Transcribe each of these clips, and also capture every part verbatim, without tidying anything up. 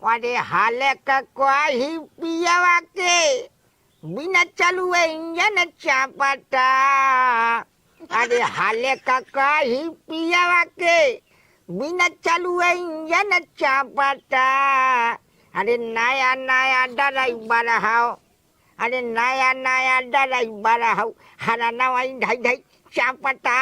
अरे हाले का कही पियवा के, बिना चलुए इंजन चापता। अरे हाले का कही पियवा के, बिना चलुए इंजन चापता। अरे नया नया ड्राइवर हौ, अरे नया नया ड्राइवर हौ, हरा नवाई ढाई ढाई चापता।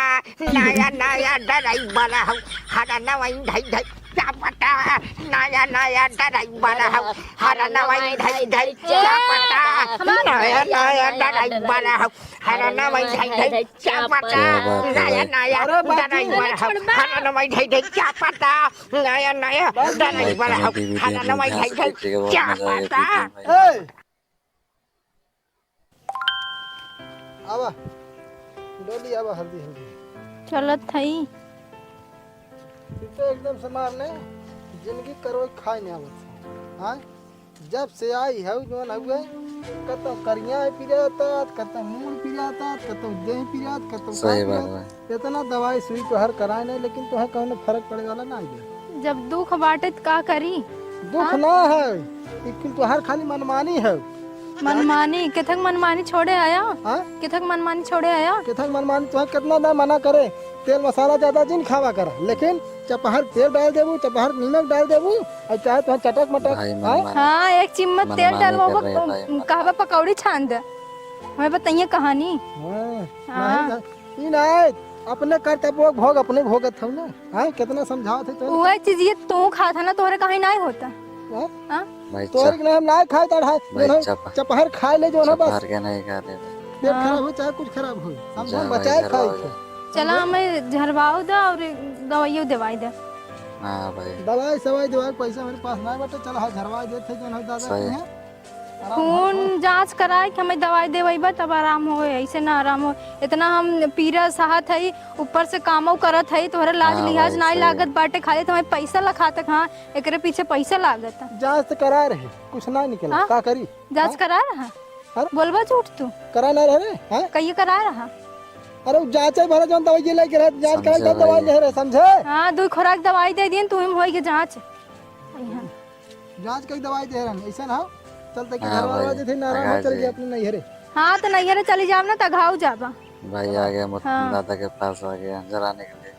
नया नया ड्राइवर हौ, हरा नवाई ढाई ढाई चापता। नया नया ड्राइवर हौ, हरा नवाई ढाई ढाई चापता। नया नया ड्राइवर हौ, हरा नवाई ढाई ढाई चापता। क्या बात है नया भाई। नया अरे बाबू। ड्राइवर हौ, हरा नवाई ढाई ढाई चापता। नया नया ड्राइवर हौ, हरा नवाई ढाई ढाई चापता। ए, आवा, डोली आवा, हल्दी, हल्दी। चलत हई। तू तो एकदम से मार ने, जिंदगी करो खाए नहीं आवत। हाँ? जब से आई है, जौन हुए, कतौ करिया पिराता, कतौ मूड़ पिराता, कतौ देह पिरात, कतौ सही का बात पिरात। बा। इतना दवाई सुई तोहर कराए नहीं, लेकिन तोहर कौनो फर्क पड़े वाला ना है। जब दुख बाटे त का करी? दुख हाँ? ना है, ई कुल तोहर खाली मनमानी है। मनमानी? केथक मनमानी छोड़े आया? हाँ? केथक मनमानी छोड़े आया? केथक मनमानी तोहर कितना ना मना करे, तेल मसाला ज्यादा जिन खावा करा, लेकिन चपहर तेल डाल देबू, चपहर नीमक डाल देबू, और चाहे तोहर चटक मटक, भाई हाँ? मनमानी। हाँ, एक चिम्मच तेल मनमानी डलवाबो, कर रहे हैं भाई, मनमानी। कहबा पकौड़ी छान दे। हमें बताइए कहानी। हाँ, हाँ। नहीं, नहीं, ई नहीं, अपने कर्तव्य भोग अपने भोगत हौ ना। हाँ, कितना समझावत है तोरे? उहे चीज ये तू खात है ना, तोहरे कहीं नहीं होता। हाँ? हाँ? भाई तोहरे चप-, के नाम नहीं खाए तो ढाई, भाई जो ना चप-, चपहर खाए ले जो ना बस। चपहर के नहीं खा ले। पेट हाँ। खराब हो चाहे कुछ खराब हो, समझो जा भाई बचाए खाए झरवाओ थे। जा। चला समझो? हमें झरवाओ दे और दवाइयों दवाई दे। हाँ भाई। दवाई सवाई दवाई पैसा मेरे पास नहीं बटे, चला हाँ झरवा देते जो ना दादा सही। के हैं। खून जांच कराए के हमें दवाई देवइबा तब आराम होए, ऐसे ना आराम होए। इतना हम पीरा सहत हई, ऊपर से कामो करत हई, तोहरे लाज हाँ, लिहाज वही नाई सही। लागत बाटे, खाली तुम्हें पैसा लखात। हाँ, एकरे पीछे पैसा लागत। जांच तो करा रहे, कुछ ना निकला, हाँ? का करी? जांच हाँ? करा रहा? अरे? बोलबा झूठ तू? करा ना रहे, हाँ? कहिए करा रहा? अरे, उ जांचे भरे जौन दवाई लेके रहे, जांच करा समझे तब दवाई भाई। ले रहे, समझे? हाँ, दो खुराक दवाई दे दिए, तू ही होई के जांच। यहाँ। जांच कई दवाई दे रहन, ऐसा ना हो। चल, तक हाँ घरवा भाई, देथे, ना आराम हो, चल गया अपने नैहरे। हाँ, तो नैहरे चली जाब ना, तो घाव जाबा। भाई आ गया, मोट हाँ। दादा के पास आ गया, जराने के लिए।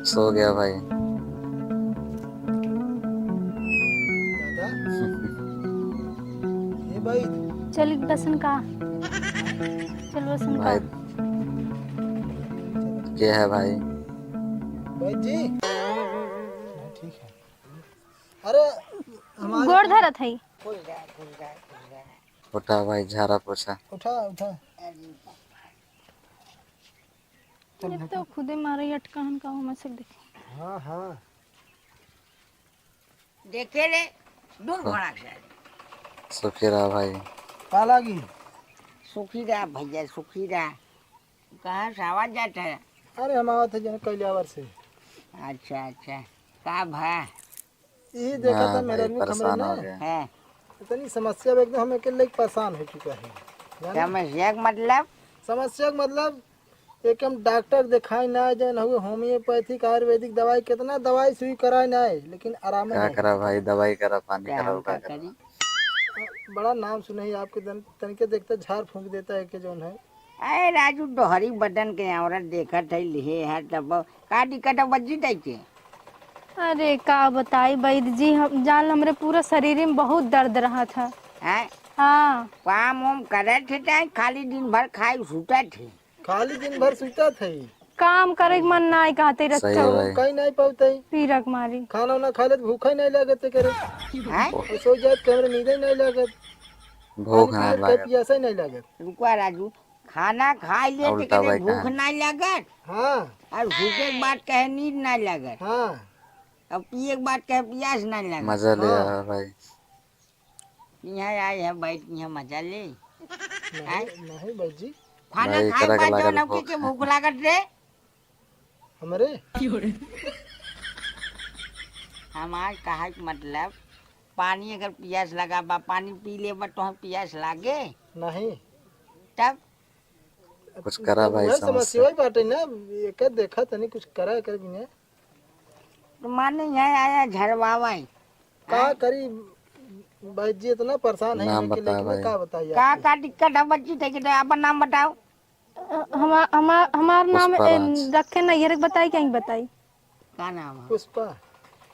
सो गया भाई। दादा? ए भाई। चल बसन का। चल बसन का। भाई। के है भाई? भाई जी। हाँ, ठीक है। अरे, हमारे गोड़ धरत है। उठा भाई, झारा पोछा। उठा, उठा। चल, ये तो खुदे मारे अटकाहन का हो, मैं सब देखे। हाँ, हाँ। देखे रे, दू हाँ। घोड़ा के। सुखी रहा भाई। का लागी? सुखी रहा भैया, सुखी रहा। कहाँ से आवाज जाता है? अरे, हम आवत है जन कैलावर से। अच्छा, अच्छा। का भा? यही देखा हाँ था मेरा भाई, मुख हमरे परेशान ना। हो गए। हाँ। इतनी समस्या में एकदम हम अकेले परेशान हो चुका है। जाने? समस्या का मतलब? समस्या का मतलब एक हम डॉक्टर दिखाई ना, जौन हुए होम्योपैथिक आयुर्वेदिक दवाई, कितना दवाई सुई कराए ना, लेकिन आराम का नहीं। करा भाई, दवाई करा, पानी क्या करा, हम का का करा? करी? बड़ा नाम सुने ही आपके, तन-, तनिके देखते झाड़ फूंक देता है कि जौन है। अरे राजू, डोहरी बदन के औरत देखत है, लिहे है तब का दिक्कत है, बज्जी टाइप के? अरे का बताई वैद जी, हम जान, हमरे पूरा शरीर में बहुत दर्द रहत है। हैं? हाँ। काम वाम करत है चाहे खाली दिन भर खाई सुतत है? खाली दिन भर सुतत है। काम करे के मन नाई कहते सही रच्चा। है भाई। कहीं नहीं पावते। पीरा के मारी। खाना वाना खा ले तो भूखा ही नहीं लगत करे। हैं? और सो जात के हमरे नींद ही नहीं लगत। भूख पानी ना खा ले तो लागत। पियासा ही नहीं लगत। रुकवा राजू, खाना खाई ले तो उल्टा कहे भाई भूख कहाँ? नहीं लगत। हाँ। और भूखे के बाद कहे नींद नहीं लगत। हाँ। और पिए के बाद कहे पियास नहीं लगत। मजा ले हाँ। रहा है भाई। यहाँ आए है, बैठ के यहाँ मजा ले। नहीं, हैं? नहीं भाई जी। खाना भाई, खाए के एकरा के बाद लागल जौन भूख। के भूख लागत रे। हमरे? हमार कहा के मतलब, पानी अगर पियास लगा बा, पानी पी लेबा, तोहे पियास लागे? नहीं। तब? कुछ करा अब भाई, वह समस्या। समस्या ही बाटे ना, एकर देखा तनी कुछ करा एकर बिना। माने यहाँ आया झरवावा है। का करी भाई जी, इतना परेशान है नाम कि बता लेकिन भाई। का बताई का, आपको? का दिक्कत है बच्ची, ठीक है, अपन नाम बताओ। अ, हमा-, हमा-, हमार नाम, पुष्पा ए, राज। रखे ना, ये रख बताई, क्या ही बताई? का नाम है? पुष्पा।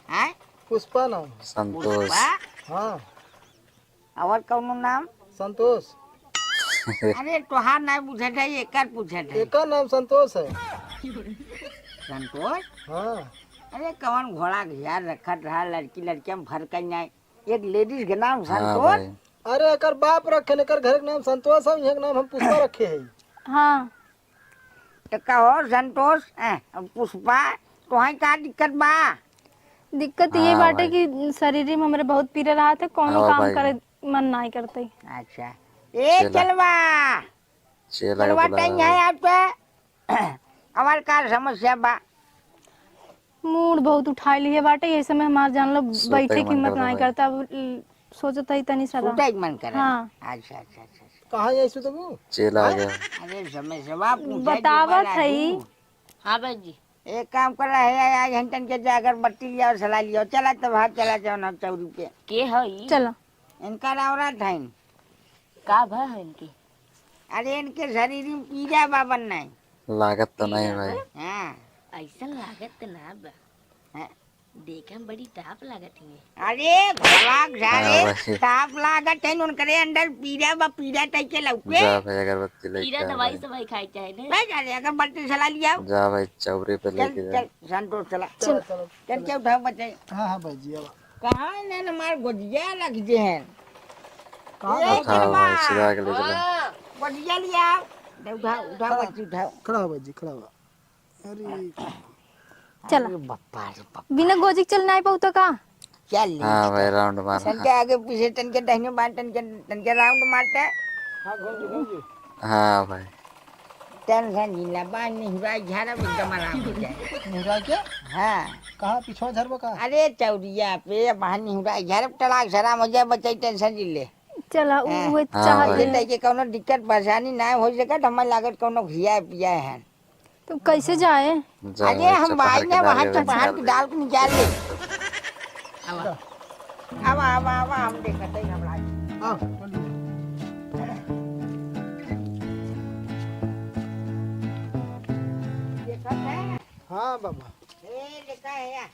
हैं? पुष्पा नाम है। संतोष। पुष्पा? हाँ। और कौनो नाम? संतोष। अरे, तोहार नाम पूछत है, एकर पूछत है। एकर नाम संतोष है। संतोष? हाँ। अरे, कौन घोड़ा घियार रखत रहा, लड़की लड़किया में फर्क ही नहीं। एक लेडीज के नाम हाँ संतोष? भाई। अरे, एकर बाप रखे न, एकर घर के नाम संतोष है, इहे के नाम हम पुष्पा रखे है। हाँ। तो कहो संतोष, ए, पुष्पा, तोहे का दिक्कत बा? दिक्कत ये हाँ बाटे भाई। कि शरीर में हमरे बहुत पीरा रहत है, कौनो हाँ काम भाई। करे मन नाई करते। अच्छा। ए चला। चलवा। चला के चलवा बुला तैं रहा है है। आपके? हमार का समस्या बा? मूड़ बहुत उठाई लिए बाटे, यही समय हमार जान लो सोते बैठे के मन हिम्मत करता नाई भाई। करता। अब ल-, सोचत है तनी सा रहा। सोते के मन करता। हाँ। अच्छा, अच्छा, अच्छा, अच्छा। कहाँ यही सुतबू? चला आ गया। अरे समय से बाप पूछे के बतावत बड़ा है। तू। हाँ बहन जी। एक काम कर रहा है, आज हम तन के जा अगरबत्ती लिया और सला लिया। चला तब हाथ चला जाओ ना चौरी पे। के है ई? चला। इनका औरत है। का भा है इनके? अरे इनके शरीर में पीरा बा बन नहीं। लागत तो नहीं भाई। हाँ। ऐसा लागत तो ना बा। हाँ। देखे में बड़ी टाप लागत है। अरे भवाक हाँ झारे, भाई। टाप लागत है, उनकरे अंदर पीरा बा, पीरा टाइप के लौके। जा भाई अगरबत्ती लेके पीरा आ दवाई भाई। सवाई खाए चाहे नहीं। भाई जा रे, अगरबत्ती सला लिया। जा भाई चौरी पे चल, लेके जा। चल, संतोष चला। चल, चल, चल, चल। चल के उठाओ बच्चे। हाँ, हाँ भाई जी, अब। कहाँ इन्हें हमार गोजिया रख दे हैं? कहाँ ए, उठाओ चलवा। भाई, सिधा के ले चलो। हाँ, गोजिया लिया। उठाओ, उठाओ, खड़ा, बच्ची, उठाओ। खड़ा हो भाई जी, खड़ा हो। अरे। चला। अरे बापा रे बापा। बिना गोजी के चल नाई पाऊ तो का? चल ले हाँ इसका। भाई, राउंड मार। तनके आगे पीछे, तनके दाहिने बाएं, तनके, तनके राउंड मारता है। हाँ, घूम जी, घूम जी। हाँ भाई। टेंशन जिन ला, बाहर निहुरा झारब एकदम आराम हो जाए। निहुरा के? हाँ। कहाँ पीछे झरबो का? अरे चौरिया पे बाहर निहुरा झारब, टड़ाक से आराम हो जाए, बच्चा टेंशन जिन ले। चला, उ हाँ। उहे हाँ चाहत भाई। है। ये तय के कौनो दिक्कत परेशानी ना हो सकत, हमें लागत कौनो खिया पिया है। तो कैसे जाए? जाओ, अरे, हम भाई ना वहाँ से बाहर की डाल के निकाल ले। आवा, आवा, आवा, आवा, हम देखत हई, घबरा गई। हाँ, बोलिए। देखत है? हाँ, बाबा। ए, देखा है या?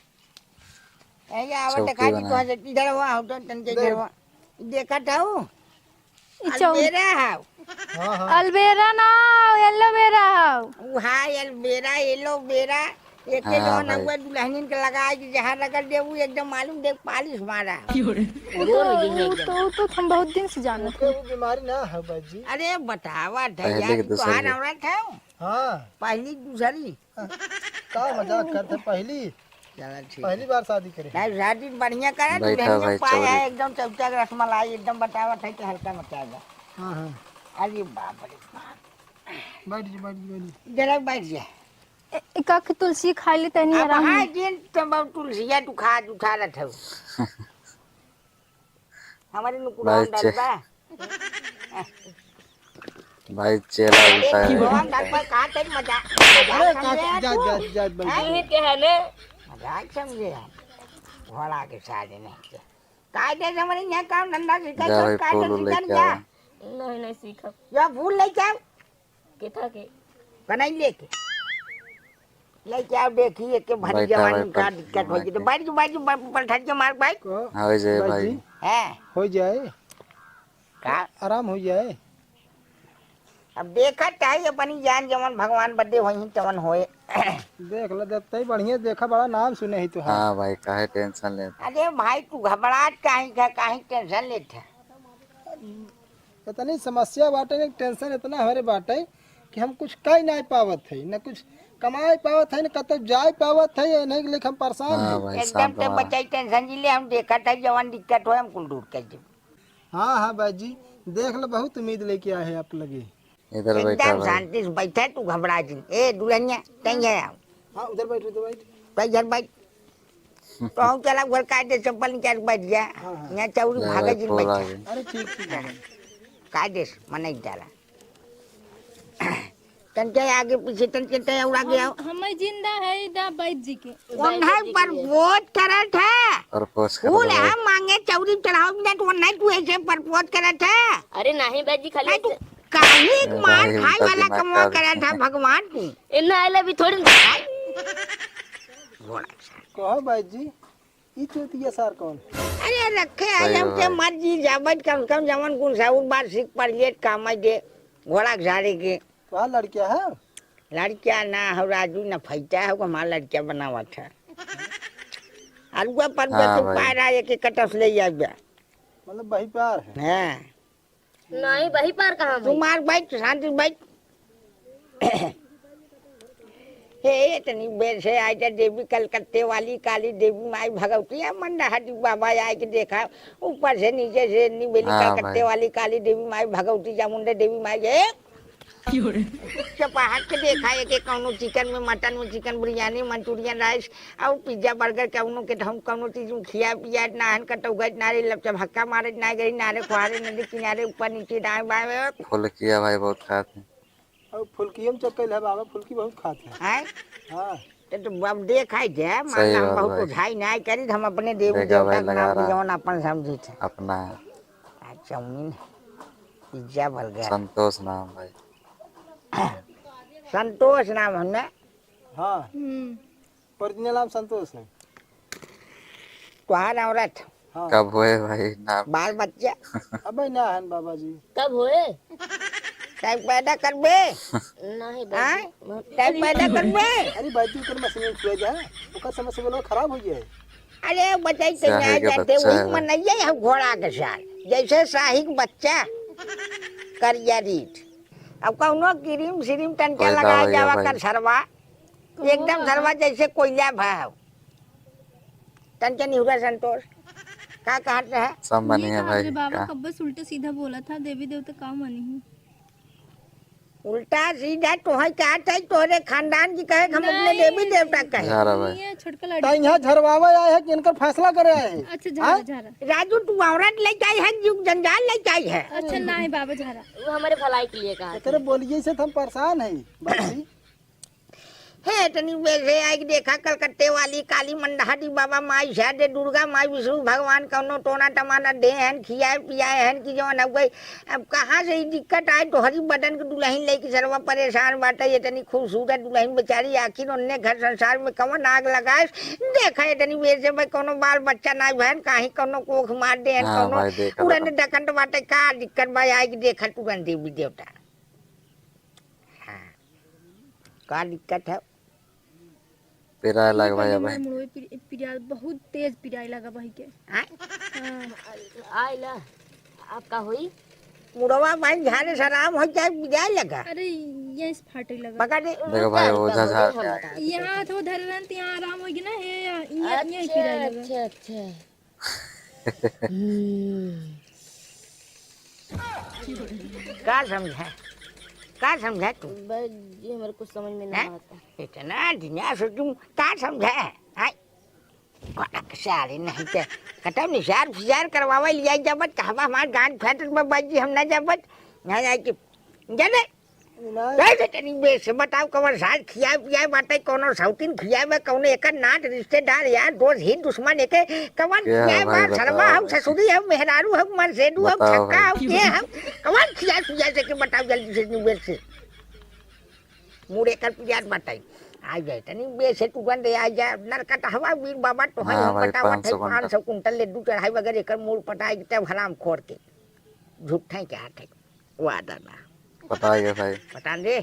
ए, या, आवा, चौकी देखा जी, बनाए। तो इधर हुआ, हम तो तन के देख। इधर हुआ। देखत हऊ? ई चौ- अलबेरा हऊ। हाँ, हाँ। अलबेरा ना, एलोवेरा हऊ। उ हाँ, अलबेरा, एलोवेरा, एके हाँ, जौन भाई। हुआ दुल्हनिन के लगाए के जहाँ रगड़ दे, उ एकदम मालूम दे, पालिश मारा। उ तो, उ तो, उ तो हम बहुत दिन से जानत ओके, हई। उ बीमारी ना है, बाजी। अरे, बतावा था पहले यार, के ई दूसर तोहार के। औरत है? हाँ। पहली दूसरी? का मजाक करते, पहली, चला ठीक पहली है। बार शादी करे। नहीं, शादी बढ़िया करा, बैठा दुल्हनिया भाई, पाया चौरी। है, एकदम चौचा के रसमलाई, एकदम बतावत है कि हल्का मचा जा। हाँ, हाँ। अरे बाप रे बाप। बैठ जा, बैठ जा, बैठ जा। जरा बैठ जा। ए, एक आख तुलसी खा ली तनी अब आराम हाँ, में। जिन तब अब तुलसिया तू खा, उठा रहा था। हमारे नु भाई कुरान डाल चे-, बा। भाई चेला उल्टा है। कुरान डाल पर कहाँ तक मजा, मजाक अरे, समझे का-, यार जा, तू? जा, जा, भाई। हैं? ये क्या है ले? मजाक समझे यार। घोड़ा के साले नहीं के। कायदे से हमारे यहाँ काम धंधा सीखा जा कर, भाई, कायदे फूल उल सीखा लेके जा। आवा। नहीं, नहीं सीखब। या फूल ले जाओ। केथा के? कनैले के। लेके आओ, देखी, एके भरी बैठा जवानी भाई, का पर-, दिक्कत होई। तो बैठ के, बैठ के, ब-, पलटन के मार भाई। हाँ, हो जाए भाई। हैं? हो जाए। का? आराम हो जाए। अब देखत है अपनी जान, जवन भगवान बदे होई, तवन होए। देख लो, जब तई बढ़िया देखा, बड़ा नाम सुने ही तू, हाँ। हाँ भाई, काहे tension लेत? अरे भाई, तू घबरात काहे का, काहे tension लेत है? इतनी समस्या बाटे, एक tension इतना हमरे बाटे कि हम कुछ कई नाई पावत है, न कुछ कमाई पावत है, न कतौ जाई पावत है, इन्हें के लेके हम परेशान हाँ है। भाई, एकदम शांत ते रहा। बचाई tension जी ले, हम देखत है जवन दिक्कत होए, हम कुल दूर कर देब। हाँ, हाँ बाजी, देख लो, बहुत उम्मीद लेके आए हैं आप लगे। इधर बैठा एकदम भाई। शांति से बैठा, तू घबरा जिन। ए दुल्हनिया, तैं आओ। हाँ, उधर बैठ, उधर बैठ। तैं इधर बैठ। तो हम चला घर का दे चप्पल निकाल के बैठ गया। हाँ, हाँ। यहाँ चौरी ले भागे भाई, जिन फोन बैठा। आ गई। अरे ठीक, ठीक है। का देश मनाई डाला। तनके आगे पीछे, तनके तय और आगे आओ। हम, हम जिंदा है दा बैद जी के। बैद जी के लिए। परपोज करत है। परपोज कर फूल दो। हम मांगे चौरी चढ़ाओ, बिना तो नहीं तू ऐसे परपोज करत है। अरे नहीं बैद जी, खाली नहीं तू ऐसे। काहे ए, मार भाई, खाए उनका वाला दिमाग कमवा का करत है भगवान तू। इन्ना आइला भी थोड़ी ना। घोड़ा सा। कहो बैद जी, ई चूतिया सार कौन? अरे रखे आई सही हमके बात। मर्जी जाबत कम से कम जवन कुछ साउर बार सीख पर लिए काम आई दे घोड़ा के सारे के। तोहार लड़किया है? लड़किया ना हो राजू, ना फैता है, हमार लड़किया बनावत है। अलुआ पर हाँ तू भाई। पारा एक एक कटस ले आइबा। मतलब वही प्यार है? हाँ। नहीं, वही पार कहाँ भाई? तुम्हार बैठ, शांति बैठ। हे, इतनी बेर से आई जा देवी कलकत्ते वाली काली देवी माई भगवती है, मंडहारी बाबा आए के देखा, ऊपर से नीचे से निबेली हाँ कलकत्ते भाई। वाली काली देवी माई भगवती चामुंडा देवी माई है। चपाहट के देखा है कि कौनो चिकन में, मटन में, चिकन बिरयानी, मंचूरियन राइस, और पिज्जा, बर्गर, कौनो के हम कौनो चीज में खिया पिया ना हन, कटौगत ना रे, लपचा भक्का मारे ना गई, ना रे खुआरे नदी किनारे, ऊपर नीचे दाएं बाएं। फुलकिया भाई बहुत खात है। और फुलकिया में चक्कर है बाबा, फुलकी बहुत खात है। हैं? हाँ। तो, तो अब देखा है जे, मान सही ला हम बात बहुत भाई। बुझाई ना करी, हम अपने देवी देखा देवता भाई के लगा नाम रहा। जौन अपन समझी थे। अपना। आ, चाउमीन, पिज्जा, बर्गर। संतोष नाम भाई। संतोष नाम है ना? हाँ। हम्म। ओरिजिनल नाम संतोष है। तोहार औरत। हाँ। कब होए भाई नाम? बाल बच्चा। अबे ना हन बाबा जी। कब होए? टाइम पैदा करबे? नहीं हाँ? बाबू। टाइम पैदा करबे? अरे भाई तू कर मशीन छुए जा, ओकर समय से बोलो खराब हो गया है। अरे बताई तो शाही न्याय के जाते बच्चा वही है। मनइये हम घोड़ा के साथ, जैसे शाही के बच्चा करिया रीठ। अब कौनो क्रीम श्रीम तनका कोई लगाए दवाई जावा भाई। कर सरवा, एकदम सरवा जैसे कोयला भाव। तनके निहुरा संतोष, का कहत रहे? सब ये मानिए का भाई, रे बाबा, का? कब्बे से उल्टा सीधा बोला था, देवी देवता का मानी ही? उल्टा सीधा तोहे कहत है, तोहरे खानदान की कहे, हम अपने नहीं, देवी देवता कहे। झारा भाई। ये छोटका लड़का। ताई यहाँ झरवावे आए हैं कि इनकर फैसला करे आए हैं? अच्छा, झारा, हाँ? झारा। राजू, तू औरत लेके आई है, जुग जंजाल लेके आई है? अच्छा, नहीं बाबा, झारा। वो हमारे भलाई के लिए कहा एकरे था। बोलिए से तो हम परेशान हैं, बाबूजी। हे, तनी वैसे आई देखा, कलकत्ते वाली काली मंडहारी बाबा माई, शारदे दुर्गा माई, विष्णु भगवान कौनो टोना टमाना दे हन, खियाए पियाए हन कि जौन अब गई। अब कहाँ से ई दिक्कत आए, तोहरी बदन के दुल्हन लेके सरवा परेशान बाटे, ये तनी खूबसूरत दुल्हन बेचारी, आखिर उनने घर संसार में कवन आग लगाए। देखा, ये तनी वैसे भाई कौनो बाल बच्चा ना भैन, काहे कौनो कोख मार दे हन, हाँ कौनो भाई, देखा उड़न था। डकंट बाटे, का दिक्कत बा, आई देखा तुरंत देवी देवता। हाँ। का दिक्कत है? पिराए लाग भाई, भाई। मुड़वे पिर-, पिराए, बहुत तेज पिराए लगा भाई के। हाँ? हाँ। आइला, अब का होई? मुड़वा भाई झारे से आराम हो जाए, पिराए लगा। अरे, ये इस फाटे लगा। पकड़ दे। देखो भाई, ओझा झार के आए। यहाँ तो धरे रहन, तो यहाँ आराम होगी ना, ये, ये, ये, ये अच्छा, पिराए लगा। अच्छा, अच्छा। हम्म। का समझा? का समझा तू? बस, ये हमारे कुछ समझ में ना हैं? आता। इतना दिना से तू का समझा? हैं? कड़क सारे नहीं ते। कतौ निशार फिशार करवावे लिया जबत कहवा हमार गांड फैटत बा बाजी हम ना जबत। ना जाए कि, जाने? नहीं। कह दे तनी बे से बताओ, कवन साज खियाए पियाए बाटे, कौनो सौतीन खियाए बा, कौनो एकर नात रिश्तेदार यार दोस्त हित दुश्मन एके कवन क्या खियाए भाई बा, सरवा बताओ। हऊ, ससुरी हऊ, मेहरारू हऊ, मनसेदू हऊ, बताओ छक्का भाई। हऊ, के हऊ, कवन खियाए पियाए से के बताओ जल्दी से तनी बे से। मूड़ एकर पियात बाटे। आ जाए तनी बे से तुरंत आ जाए, नरकट हवा वीर बाबा तोहन हाँ हम भाई, पटावत है पाँच सौ कुंटल। पाँच सौ कुंटल ले दू चढ़ाई वगैरह एकर मूड़ पटाए तब हराम खोर के। झूठे के हाथ है। वादा ना। पटाए गए भाई। पटान दे।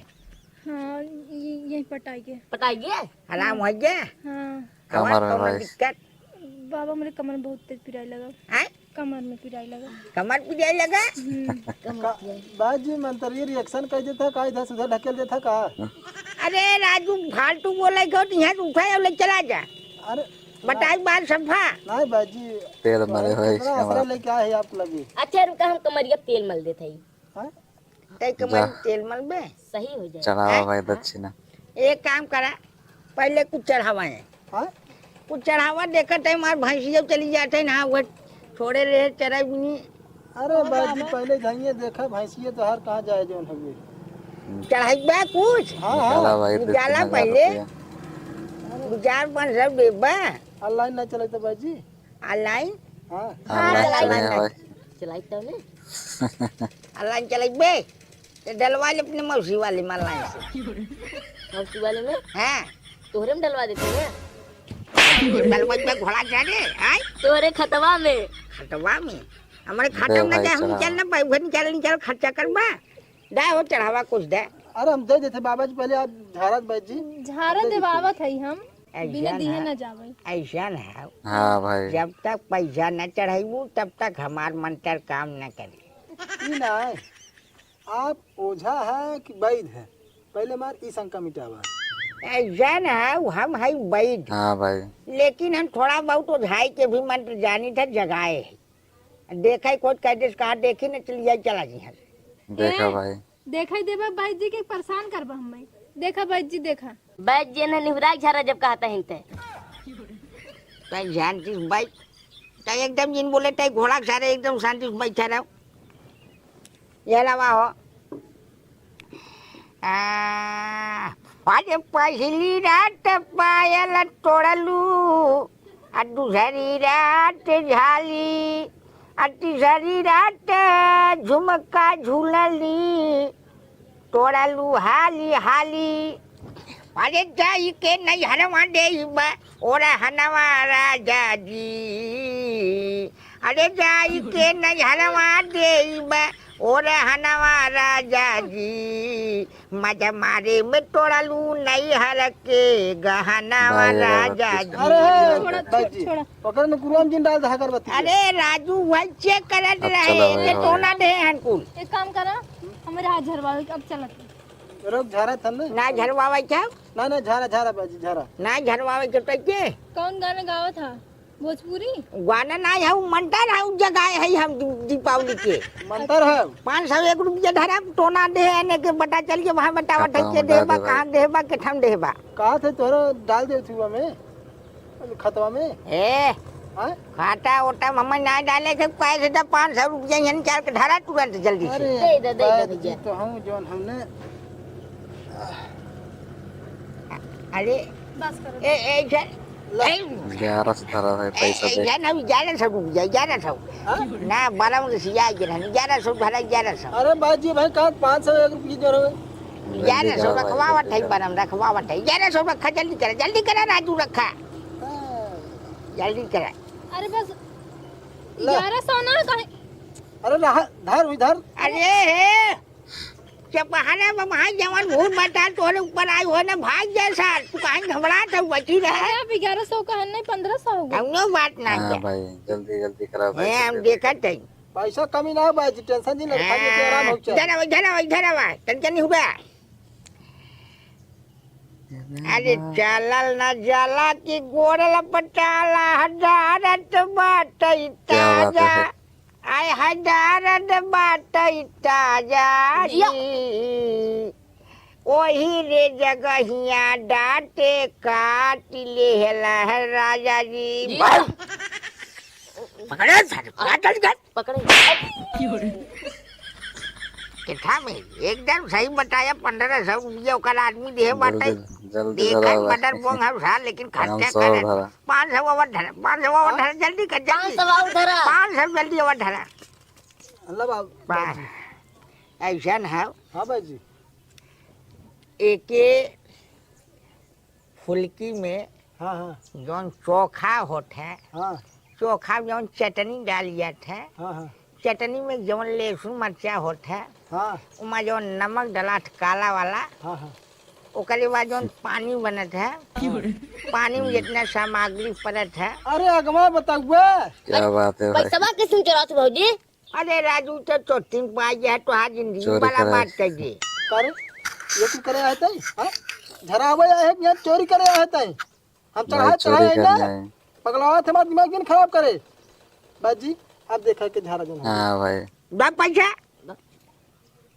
हाँ, ये, यही पटाई के। पटाई गए? आराम हो गया? हाँ। हमार कमर में कौनो भाई। दिक्कत? बाबा, मेरे कमर में बहुत तेज पिराई लगा। हैं? कमर में पिराई लगा। कमर पिराई लगा? हम्म। कमर का, पिराई। बाजी मंत्री reaction कर देता का, इधर से उधर ढकेल देता का? अरे राजू, फालतू बोले क्यों? यहाँ से उठा और ले चला जा। अरे बताई बात सफा। नहीं बाजी। तेल मरे भाई, इतना आसरा लेके आए हैं आपको लगे। अच्छा, रुका, हम कमरिया तेल मल देते हैं। हाँ? तै के जा। मन तेल मलबे? सही हो जाए। चढ़ावा हैं? भाई दक्षिणा। एक काम करा, पहले कुछ चढ़ावा है। हाँ? कुछ चढ़ावा, देखत है, हमार भैंसिया चली जाते हैं ना, वो छोड़े रहे चराई भी नहीं। अरे बाजी, पहले जाइए, देखा भैंसिया तो हर कहाँ जाए जौन हवे। चढ़ाई बा कुछ? हाँ, हाँ। निकाला भाई, दे निकाला तीन हजार पहले। रुपया। दो चार पाँच सौ देबा। Online ना चलत बा जी। Online? हाँ। Online online चले ना। भाई। चलाई तो नहीं। Online चलाई बे। तो डलवा ले अपने मौसी वाले में online से। मौसी वाले में? हाँ। तोहरे में डलवा देते हैं। डलवा में घोड़ा चढ़े, आय? तोहरे खतवा में। खतवा में? हमारे दे खतवा में भाई, क्या हम चढ़ावा। निकाल ना पाए, उधर निकाल, निकाल खर्चा करबा। दे हो चढ़ावा कुछ दे। अरे हम दे देते बाबा जी, पहले आप झारत बैठ जी। झारत दे देते। देवावत है हम, ऐसा बिना दिए ना। ना जावे। ऐसा ना है। हाँ भाई। जब तक पैसा न चढ़ाइबू, तब तक हमार मंत्र काम न करे। ई ना है। आप ओझा है कि वैद है? पहले हमार ई शंका मिटावा। ऐसा ना है, हम है वैद। हाँ भाई। लेकिन हम थोड़ा बहुत ओझाई के भी मंत्र जानी था, जगाए है। देखा ही कुछ कह दे, कहा देखी न चलिया चला जी हम। देखा ए, भाई। देखा ही देबा बैद जी के परेशान करबा हमें। देखा बैद जी, देखा। बैद जी ने निहुराई झारा जब कहता हिन ते। तै जानती बैद, तै एकदम जिन बोले तै घोड़ा सारे एकदम शांति से बैठा रहो। ये लावा हो। आ, अरे पहली रात पायल तोड़लू, आ दूसरी रात झाली, आ तीसरी रात झुमका झूलली, तोड़लू हाली हाली। अरे जाई के नैहरवा देइबा, ओरहनवा राजा जी। अरे जाई के नैहरवा देइबा, ओरहनवा राजा जी। मजा मारे में तोड़लू नैहर के गहनवा राजा जी। अरे, छोड़ा, छोड़ा, छोड़ा। ओकरे में गुरुआम जिन डाल दहा कर बतिया। अरे राजू, वही चेक करत रहे, ये तो ना दे हन कुल। एक काम करा, हमारे हाथ झरवावे के, अब चलत। रोक, झारा था ना? ना झरवावे के? ना, ना, झारा, झारा बाजी, झारा। ना झरवावे के तो के? कौन गाना गावा था? भोजपुरी? गाना ना है, वो मंत्र है, वो जगह है हम दीपावली के। मंत्र है? पाँच सौ एक रुपया धरा, टोना दे, एने के बता चल के वहाँ बतावत है, के देबा, कहाँ देबा, के ठम देबा। कहा थे तोहरा डाल दे थुआ में? खतवा में? ए, हाँ? खाता ओटा में हमें ना डाले के, पैसे तो पाँच सौ रुपया यहाँ निकाल के धरा तुरंत जल्दी से। अरे, दे दे, दे दे, बैद जी भैया। तो हम जौन हमने अरे, बस करो। ए, ए, जा, ला। ए, ग्यारह सौ धरा है, ए, पैसा ए, दे। जा ना, ग्यारह सौ रुपया, ग्यारह सौ। हाँ? ना, बारह में से आ गए रहने, ग्यारह सौ धरा, ग्यारह सौ। अरे, बाजी भाई, कहाँ पाँच सौ एक रुपया दे रहे हो? ग्यारह सौ रखवावत है, बारह में रखवावत है। ग्यारह सौ रखा, जल्दी करा, जल्दी करा, राजू रखा। हाँ। जल्दी करा। अरे बस, ला। ग्यारह सौ ना कहे। अरे रहा, धर, इधर। अरे हे, चपहाना में भाई जवान भूत बता तोरे ऊपर आई हो ना, भाग जा सार, तू कहीं घबरात है, बची रहे। अरे अब ग्यारह सौ का है नहीं, पन्द्रह सौ हो गया। कौनो बात ना हाँ है। भाई, जल्दी, जल्दी करा भाई, ए, हम जल्दी। देखत है। पैसा कमी ना हो भाई जी, tension नहीं ले, खाली इधर आवा, इधर आवा, इधर आवा, tension नहीं हुआ। अरे चलल न जाला कि गोड़ लपटाला, हजारत बाटई क्या बात है ताजा। सर? आय हजारत बाटई ताजा जिया। जी। ओही रे जगहिया डाटे काट लेहला है राजा जी। जी। बस। पकड़े सर, काटल गए। पकड़े। कितना में? एकदम सही बताया, पन्द्रह सौ रुपया ओकर आदमी देहे बाटे। जल्दी, जल्दी देखन करा। बटर बोंग हम सार, लेकिन खर्चा करे। पाँच सौ और धरा, पाँच सौ और धरा, जल्दी कर, जल्दी। पाँच सौ और धरा। पाँच सौ जल्दी और धरा। अल्लाह बाबू। बस। ऐसा न है। हाँ भाई जी। एके फुलकी में हाँ, हाँ। जौन चोखा होत है, हाँ। चोखा में जौन चटनी डाल जात है, हाँ, हाँ। चटनी में जौन लहसुन मरचा होत है, हाँ। ओमा जौन नमक डलात काला वाला, हाँ, हाँ। ओकरे बाद जौन पानी बनत है, हाँ। पानी में जितना सामग्री पड़त है। अरे अगवा बताउआ। क्या बात है भाई। पैसवा किसने चुरात भौजी? अरे राजू, तो चोटिंग पाई है, तो हाँ जिंदगी चोरी वाला करे। बात कर दे। करे? ये तू करे आए तई? हाँ? झरावे आए हैं, यहाँ चोरी करे आए तई? हम अरे चढ़ाए, चोरी चढ़ाए करने ना। आए। पगलावा थे, हमारा दिमाग नहीं खराब करे। बाजी, आप देखा के झारा जन। हाँ भाई। दे पैसा।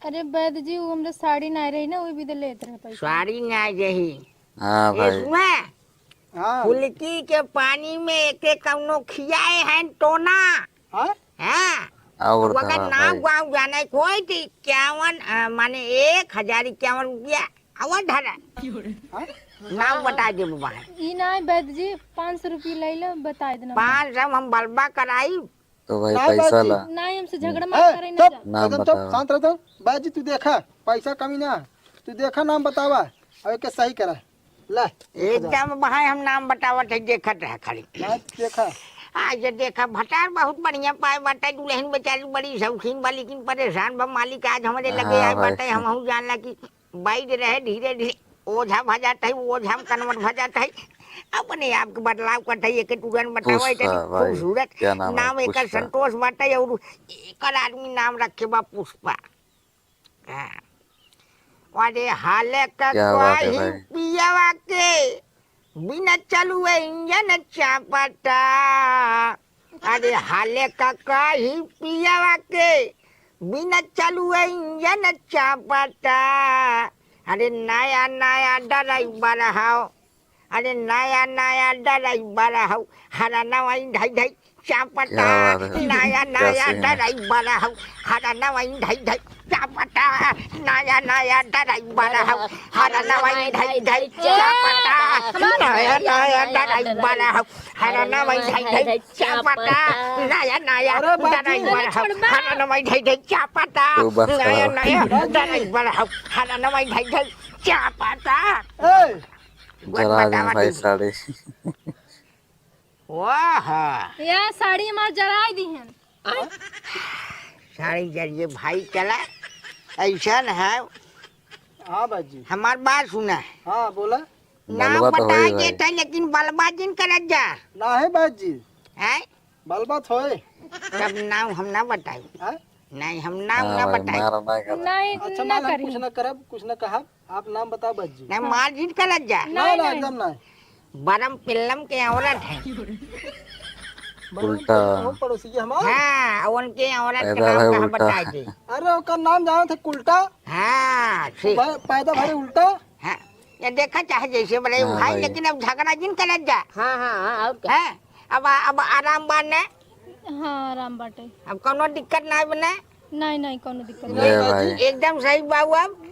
अरे वैद जी, वो हमरे साड़ी ना रही ना, वो भी दे लेत रहे पैसा। साड़ी ना रही। हाँ ए, भाई। सुना? हाँ। फुलकी के पानी में एके कौनो खियाए हैं टोना। हाँ? हाँ। और अगर धरा नाम भाई। गाँव जाने कोई तो इक्यावन, अ, माने एक हजार इक्यावन रुपया और धरा। हाँ? नाम बता दे बाबा। ई ना है वैद्य जी, पाँच सौ रुपया ले लो, बता देना। पाँच सौ हम बलबा कराई। तो भाई ना पैसा बाजी। ला। ना, हमसे झगड़ा मत ए, करे ना चुप, जा। नाम एकदम चुप, बतावा। शांत रह तू। बाजी तू देखा, पैसा कमी ना, तू देखा नाम बतावा, अब एके सही करा। ला, एकदम भाई हम नाम बतावत है, देखत रह खाली। ना देखा। आज ये देखा, भतार बहुत बढ़िया पाए बाटे, दुल्हन बेचारी बड़ी शौकीन बा, लेकिन परेशान बा। मालिक आज हमरे लगे हाँ आए भाई। बाटे, हमहू जानला कि बैद रहे, धीरे धीरे ओझा भ जात है, ओझा में convert भ जात है। अपने आप के बदलाव करत है, एके तुरंत बतावा, पुष्पा इतनी भाई, खूबसूरत क्या नाम है? नाम एकर पुष्पा। संतोष बाटे, और एकर आदमी नाम रखे बा पुष्पा। हाँ। अरे हाले का क्या बात है कही भाई। पियवा के, बिना चलुए इंजन चापता। अरे हाले का कही पियवा के, बिना चलुए इंजन चापता। अरे नया नया ड्राइवर हौ, अरे नया नया ड्राइवर हौ, हरा नवाई ढाई ढाई चापता। क्या बात है। नया नया कैसे हैं? ड्राइवर हौ, हरा नवाई ढाई ढाई चापता। नया नया ड्राइवर हौ, हरा नवाई ढाई ढाई चापता। नया नया ड्राइवर हौ, हरा नवाई ढाई ढाई चापता। नया नया अरे बाजी। ड्राइवर हौ, हरा नवाई ढाई ढाई चापता। तू बस नया करो। नया ड्राइवर हौ, हरा नवाई ढाई ढाई चापता। ए, जरा दिन बतावा भाई दीदी। साड़ी। वाह। या साड़ी हमार जराई दिहन। साड़ी जरिए भाई चला, ऐसन है। हाँ बाजी। हमार बात सुना। हाँ बोला। नाम बलबा तो बताए होई देत भाई। है, लेकिन बलबा जिन करत जा। ना है बाजी। हैं? बलबा तो होए। तब नाम हम ना बताई। हैं? नहीं, हम नाम हाँ ना भाई, बताई। मारा ना कर। नहीं, अच्छा, ना माल हम करी। कुछ ना करब, कुछ ना कहब, आप नाम बताओ बस जी। नहीं, मार जीत का लग जा। नहीं, नहीं, नहीं। एकदम नहीं। बरम पिल्लम के औरत है। बरम उल्टा। पिल्लम हम पड़ोसी के हमार। हाँ, उनके औरत के पैदा नाम है कहाँ उल्टा। बताए दे। अरे, ओकर नाम जाना थे उल्टा। हाँ, ठीक। भाई, पैदा भरे उल्टा। हाँ, ये देखा चाहे जैसे बोले हाँ भाई, भाई। लेकिन अब झगड़ा जिन का लग जा। हाँ, हाँ, हाँ, और क्या? हैं? अब, अब आराम बा ने? हाँ, आराम बाटे। अब कौनो दिक्कत ना बने? नहीं, नहीं, कौनो दिक्कत नहीं। ले भाई। एकदम सही बाबू अब?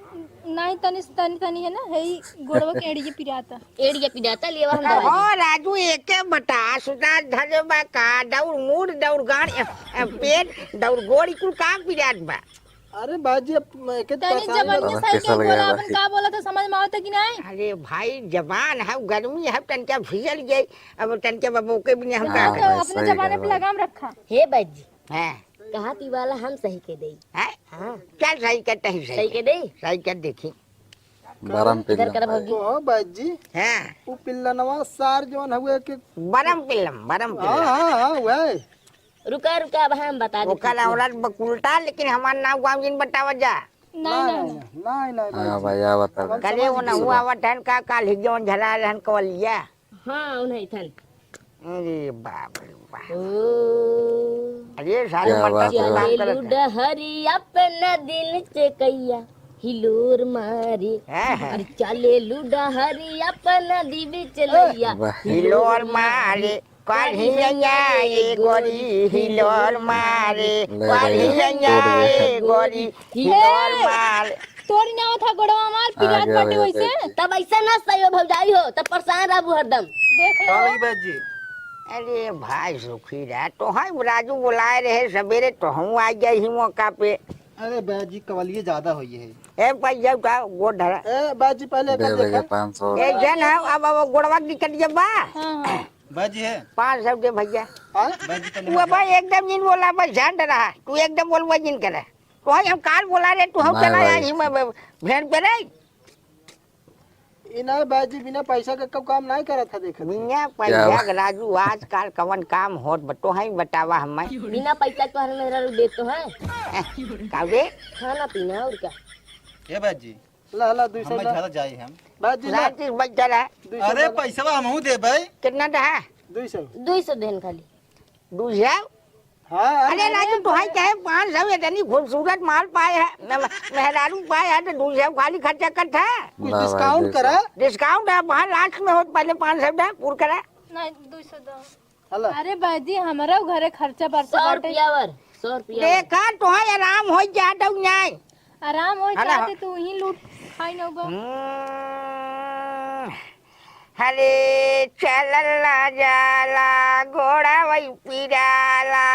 नहीं, तनी, तनी, तनी है ना, है ही गोड़वा के एड़िए पिराता। एड़िए पिराता, लेवा हम दवाई हो दी। राजू, एके बटा, सुता धरे बा का, दौड़ मूड़, दौड़ गाड़, ए, ए, पेट, दौड़ गोड़, ई कुल काम पिरात बा। अरे बाजी, अब मैं के तनी परेशान जबान बा। के सही के बोला, अपन का बोला था, समझ में आवता कि नहीं? अरे भाई, जबान है, गर्मी है, तनका भीजल गई, अब तनका बाबू के भी नहीं हम हाँ, का करें। अपने जबाने पे लगाम रखा। हे बाजी, हाँ। कहा ती वाला हम सही के देई। हैं? हाँ। चल सही के तही सही सही के। के देई? सही के देखी। बरम इधर पिल्ला। कर भौजी। कहो बाजी। हाँ। उ पिल्लनवा सार जौन हुए के बरम पिल्लम, बरम हाँ, पिल्लम। हाँ, हाँ, वही। रुका, रुका, अब हम बता देते ओकर हैं। औरत बकुलता, लेकिन हमार नाम गाँव जिन बतावा जा। नहीं, नहीं, नहीं, नहीं। नहीं, नहीं, हाँ, बाजी। भैया, बता दे। करे वो ना हुआ वतन का काल ही जौन झला रहन कवलिया। हाँ, उन्हें थन। अरे बाप रे बाप। ओ। अरे सारे क्या मरता बात है तो काम भाई। करत है। लुडहरी अपना दिल से कैया हिलोर मारे। हाँ, हाँ। अरे चले लुडहरी अपना दिल से लैया वाह। हिलोर मारे। काल्हि नैया ए गोरी हिलोर मारे, ले काल्हि भैया, नैया तोड़ दे। ए गोरी हिलोर मारे। तोरी ना होत है गोड़वा हमार, आ पिरात गया बाटे भैया, वैसे। देख। तब ऐसे ना सही हो भौजाई हो, तब परेशान रहबू हरदम। देख लो। हाँ, ई बात जी। अरे भाई सुखी रह, तोहई राजू बोलाए रहे सबेरे, तोहू आ गया ही मौका पे। अरे बाजी, कवलिये ज्यादा होई है। ए भाई, जाओ का गोड़ धरा। ए बाजी, पहले दे एकर देगा देखा। पाँच सौ। ए जन है, अब, अब गोड़वा की कट गया बा। हाँ, हाँ। बाजी है। पाँच सौ दे भैया। हाँ? बाजी तनी वो मत भाई एकदम जिन बोला, बस ध्यान दे रहा। तू एकदम बोलबा जिन करे। तो भाई हम काल बोला रे, तू हम ना चला भाई। आई ही मैं ब-, भेड़ पे रे। ई ना बाजी बिना पैसा के कब काम नहीं करत है, देखत है। बिना क्या पैसा बात? के राजू आजकल कवन काम होत बा, तो है बतावा हमें। बिना पैसा के तोहर मेहरारू देत तो है। का बे? खाना पीना और क्या? ए बाजी। ला, ला, दुई सौ हमें ला। ज्यादा जाई हम। बाजी ला। रात दिन बज जाला। दुई सौ अरे ला। पैसवा हमहू देबै। कितना दा है? दुई सौ। दुई सौ देन खाली। दुई सौ? हाँ, अरे अरे राजू, तोहाई भाई। चाहे पाँच सौ, इतनी खूबसूरत माल पाए है, मे-, मेहरारू पाए है, तो दुई सौ खाली खर्चा करता है। कुछ ना भाई, discount दुई सौ। करा। Discount है, वहाँ last में हो, पहले पाँच सौ दे, पूर करा। नहीं, दुई सौ दो। हला। अरे बाजी, हमारा घरे खर्चा बर्चा सौ बाटे। रुपया वर। सौ रुपया। देखा, तोहार आराम होइ जात हौ नाहीं। आराम होइ अरे जात हाँ। है, तू ही लूट खाई न बा। हम्म, हरे चलल ना जाला, गोड़वई पिराला,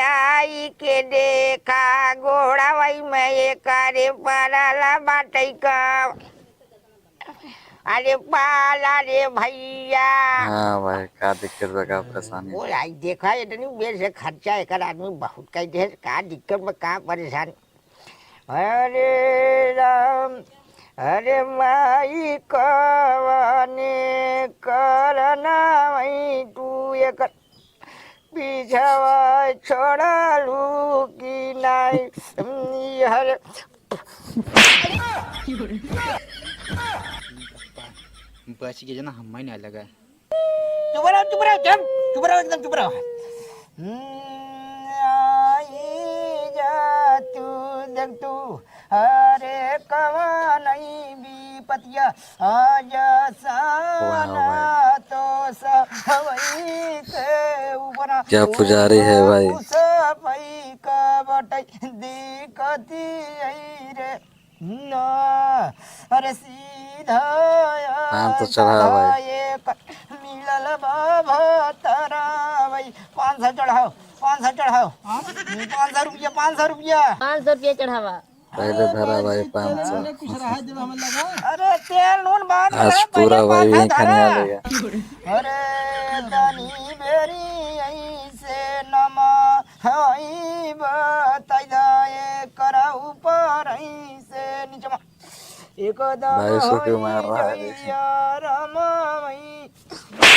आई के देखा, गोड़वई में एकरे पड़ल बाटै का। अरे पाला रे भैया। हाँ भाई, का दिक्कत बा, का परेशानी? ओ, आई देखा, इतनी बेर से खर्चा एकर आदमी बहुत कइ दे, का दिक्कत बा, का परेशानी? हरे राम, हरे माई कवने करना वही तू एकर पिछवा छोड़लू कि नाहीं? हरे बच गए ना, हम नहीं लगा। चुप रहो, चुप रहो, चुप, चुप रहो, एकदम चुप रहो। हम्म, आई जा तू, देख तू, अरे कवन ई विपतिया, आज वाह, वाह। साना तो सवई के ऊपरा क्या पुजारी है भाई। सफई का बटई दिक्कती आई रे। ना, अरे सीधा पाँच सौ चढ़ाओ भाई। एक मिलल बा भतरा भाई। पाँच सौ चढ़ाओ, पाँच सौ चढ़ाओ। हाँ? पाँच सौ रुपया, पाँच सौ रुपया। पाँच सौ रुपया चढ़ावा। पहले धरा भाई पाँच सौ। तेल नून कुछ रहा जब हमें लगा। अरे तेल नून बाद में आज है, पूरा पहले भाई पाँच सौ यहीं खाने धरा। वाले हैं। अरे तनी बेरी ऐसे नमा हई बताई दा एकर ऊपर हई से नीचवा। एकदम भाई सो के हई मार रहा है, देखिए। जइया रामा हई।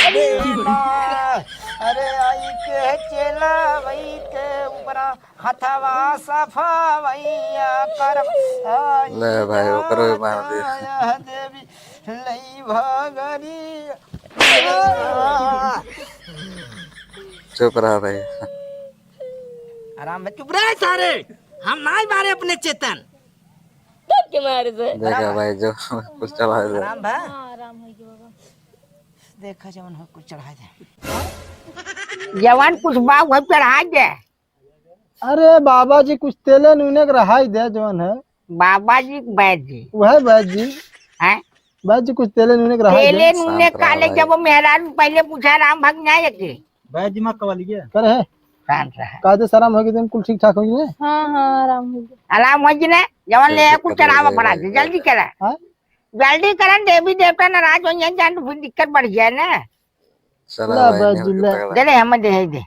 अरे माँ, अरे आई के चेला वही के ऊपरा हथवा सफा वैया कर। आई ले भाई, ओकरो भी मार दे। माता देवी लई भगरी। चुप रहा भाई। आराम में चुप रहे सारे, हम नाई मारे अपने चेतन। तब के मारे से। देखा आराम भाई, जो कुछ चढ़ा दे। आराम बा? हाँ, आराम हो गया बाबा। देखा जवन हो कुछ चढ़ा दे। जवन कुछ बा, वह चढ़ा दे। अरे बाबा जी, कुछ तेले नूने के रहाई दे, जवन है। बाबा जी, बैद जी। वह बैद जी। हैं? बैद जी, कुछ तेले नूने के रहाई दे। तेले नूने शांत रहा काले भाई। जब वो मेहरारू पहले पूछा, राम भग न्याय के। बैद जी, माँ कवाली के। करे है? शांत रहा। कायदे से आराम होगी, तुम कुल ठीक ठाक होगी ने? हाँ, हाँ, आराम हो गया। आराम हो जी ने? जवन ले कुछ चढ़ावा पड़ा, जल्दी करा। हाँ? जल्दी करन, देवी देवता नाराज हो जाए, जान तो फिर दिक्कत बढ़ जाए ना। चला ला भाई, बैद जी, ले। दे दे, हमें दे, दे।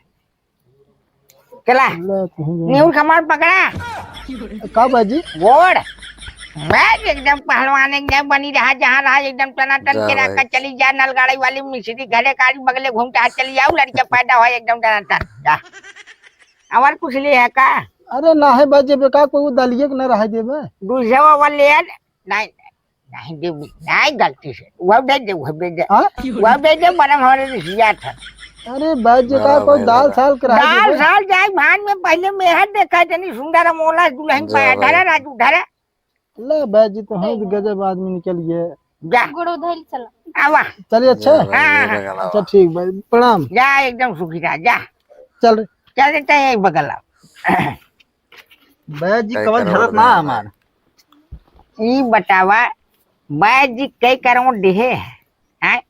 चला। ले, तू ही न्यूर कमाल पकड़ा। का बैद जी? गोड़। बैद एकदम पहलवान, एकदम बनी रहा, जहाँ रहा, एकदम टनाटन जा के भाई। रखा, चली जा, नलगाड़ी वाली मिस्त्री घरे का बगले घूमता है, चली आओ, लड़के पैदा हुआ, एकदम टनाटन। जा। और कुछ ले है का? अरे ना है बैद जी, बेकार कोई दलिए के न रहा देबे। दूसरा वाला ले आ, नहीं। नहीं देबू, नहीं गलती से। वह दे दे, वह दे दे। हाँ? वह दे दे, बड़ा हमारे रिसिया था। अरे बैद जी का बड़ा कोई भाई दाल बड़ा। साल करा दाल दे। साल जाए भान में पहले मेहर देखा, इतनी सुंदर मोला दुल्हन जा पाया। भाई। धरा राजू, धरा। ले बैद जी तो हम जा। गजब आदमी निकल गए। जा। गुड़ो धइल चला। आवा। चलिए अच्छा। जा भाई, हाँ, ये हाँ। बगल आवा। अच्छा ठीक भाई, प्रणाम। जा एकदम सुखी रहा, जा। चल। चल देते हैं एक बगल आओ। बैद जी कई कवल करोड़ झरत दे ना हैं हमार। भाई। ई बतावा, बैद जी कई करोड़ देहे है? हैं?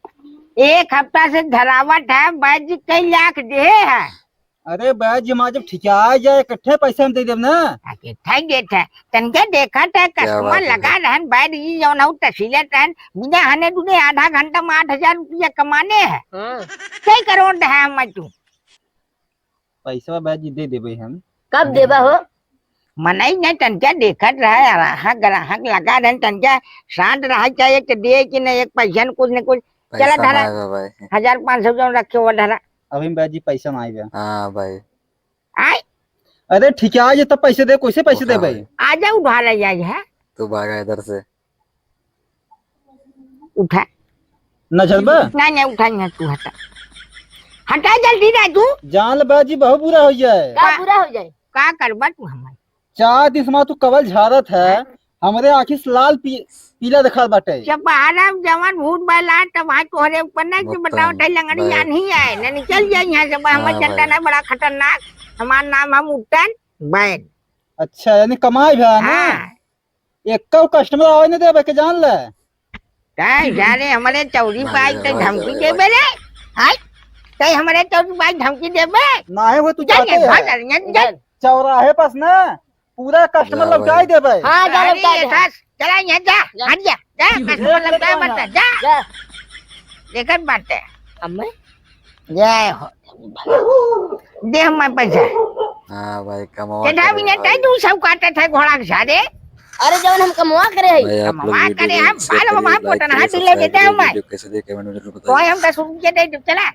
एक हफ्ता से धरावत है, बैद जी कई लाख देहे है? अरे बैद जी, हमार जब ठिकाए जाए, इकट्ठे पैसा हम दे देब ना। आ, इकट्ठा ही देत है। तनके देखत है, क्या customer बात है? लगा रहन, बैद जी जौन हऊ तसीलत रहन, बिना हने दुने आधा घंटा में आठ हजार रुपया कमाने है। हाँ। कई करोड़ देहे हम तू? पैसा बैद जी दे देबे हम। कब देबा हो? मनई नहीं, तनका देखत रहा, ग्राहक, ग्राहक लगा रहन, तनका शांत रहा, चाहे एक दे कि नहीं, एक पैसा न कुछ न कुछ। पैसा चला धरा। ना आएगा भाई। हजार पाँच सौ जौन रखे हुआ धरा। अभी बैद जी पैसा ना आएगा। हाँ भाई। आए? अरे ठीक है, आज तब पैसे दे, कैसे पैसे दे उठा भाई? भाई। आ जा, उधार ले आई है। तू भागा इधर से। उठा। ना चलबा? ना, ना, उठा, ना, तू हटा। हटा जल्दी राजू। जान ले बैद जी, बहुत बुरा हो जाए। का बुरा हो जाए? का करबा तू हमार? चार दिन से हमार तू कवल झारत है, हाँ? हमरे आँखी से लाल पी-, पीला दिखात बाटे। जब बाहर आव जवान भूत बैला, तब वहाँ तोहरे ऊपर ना कि बताओ, बताओ, लंगड़ी भाई। आन्ही आए, ना निकल जाए यहाँ से, हमार हाँ, झंडा भाई। ना बड़ा खतरनाक, हमार नाम हम उत्तन, बैन। अच्छा, यानी कमाई भा ना? हाँ। एक्कउ customer आवे न देबे के जान ले। काय जाने हमरे चौरी पाई के धमकी देबे रे? हाय? तै हमरे चौरी पाई धमकी देबे? नाहीं हो, तू जा जाते ये, है। भाग, जा, जा। चौराहे पास ना, पूरा customer लौटाई देबे। हाँ, जा अरे, लौटाई ये दे। सास, चला यहाँ जा, जा। हट जा, जा, customer लौटाए मत, जा। जा। देखत बाटे। अम्मा? जय हो। दे हमारे पैसा। हाँ भाई, कमवा चढ़ा करे भी नहीं, भाई। तै दू सौ काटत है घोड़ा के सारे। अरे, जवन हम कमवा करे है। भाई, आप लोग कमवा video करे जरूर हम, से share बाल करिए, हमारे like पोटन करिए, हाथ दिले subscribe देते करिए, हैं मैं। Video कैसे देखे, comment में जरूर बताइए। कोई हमका शुरू के दे दे, चला।